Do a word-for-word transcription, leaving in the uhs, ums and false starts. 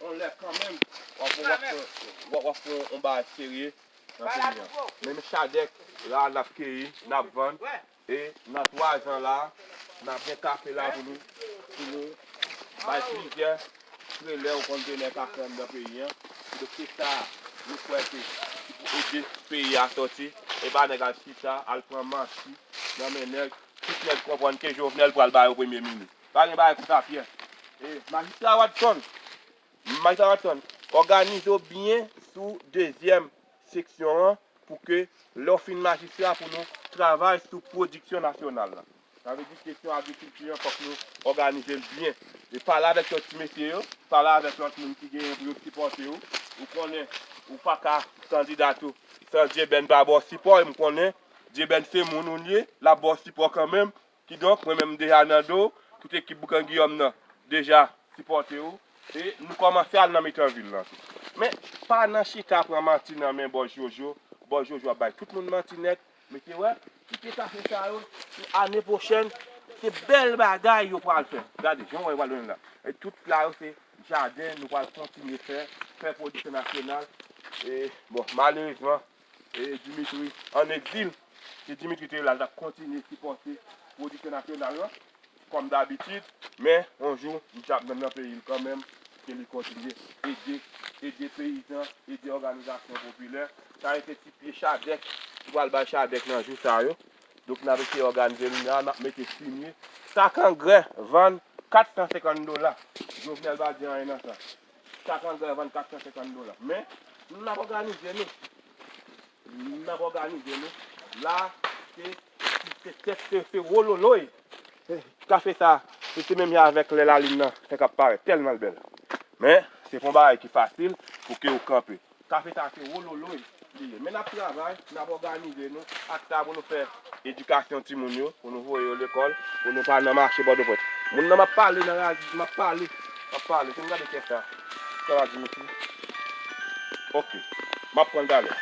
On lè kanmenm, w ap, w ap, w ap, w ap fè yon bagay serye nan peyi an. Men, men chadèk, la, n ap keyi, n ap vann. E nan twa zan la, n ap gen kafe la pou nou, pou nou bay plizyè trelè ou kontenè kafe anndan peyi an. Donk, se sa nou kwè ke ki pou ede peyi a sòti. E pa nèg al chita, al pran manti nan men nèg. Tout nèg konprann ke Jovenel pral ba yo premye minis. Pa gen bagay konsa, Pyè. E majistra Watson, Majistra Watson, òganize w byen sou dezyèm seksyon an pou ke lè w fin majistra pou nou travay sou pwodiksyon nasyonal la. Sa vle di kesyon agrikilti an fòk nou òganize l byen. E pale avèk lòt ti mesye yo, pale avèk lòt moun ki genyen pou yo sipòte w. Ou konnen ou pa ka kandida tou san Djeben pa ba w sipò, e m konnen Djeben se moun ou l ye, l ap ba w sipò kanmenm. Kidonk, mwen menm m deja nan do w, tout ekip Boukan Giyòm nan deja sipòte w. E nou kòmanse al nan mitan vil lan tou. Men, pa nan chita pran manti nan men bòs Jojo. Bòs Jojo ap bay tout moun manti nèt. Mesye, wè, kite kafe sa yo. Ane pwochèn, se bèl bagay yo pral fè. Gade, jan w wè yo pral mennen la. E tout la yo se jaden, nou pral kontinye fè, fè pwodiksyon nasyonal. E, bon, malerezman, e Dimitri ann egzil. Si Dimitri te la, l t ap kontinye sipòte pwodiksyon nasyonal lan, kòm dabitid. Men, yon jou, misye ap nan peyi l kanmenm, ke li kontinye ede, ede peyizan, ede òganizasyon popilè. Sa yo se ti pye chadèk, ki pral bay chadèk nan jou sa yo. Donk, n ap eseye òganize l la, n ap mete fimye. Sak angrè vann kat san senkant dola. Jovenel pa di anyen nan sa. Sak angrè vann kat san senkant dola. Men, n ap òganize nou. N ap òganize nou. La, se, se, se, se, se wololoy. Kafe sa, se, se menm jan avèk lè lalin nan fèk ap parèt. Tèlman l bèl. Men, se pa yon bagay ki fasil pou ke w kanpe. Kafe sa, se wololoy li ye. Men n ap travay, n ap òganize nou ak sa pou nou fè edikasyon timoun yo, pou nou voye yo lekòl, pou nou pa nan mache Pòtoprens. Moun nan m ap pale nan radyo, m ap pale, m ap pale. Se m gade kèk sa. Sa va di nou tou. Ok. M ap pran l talè.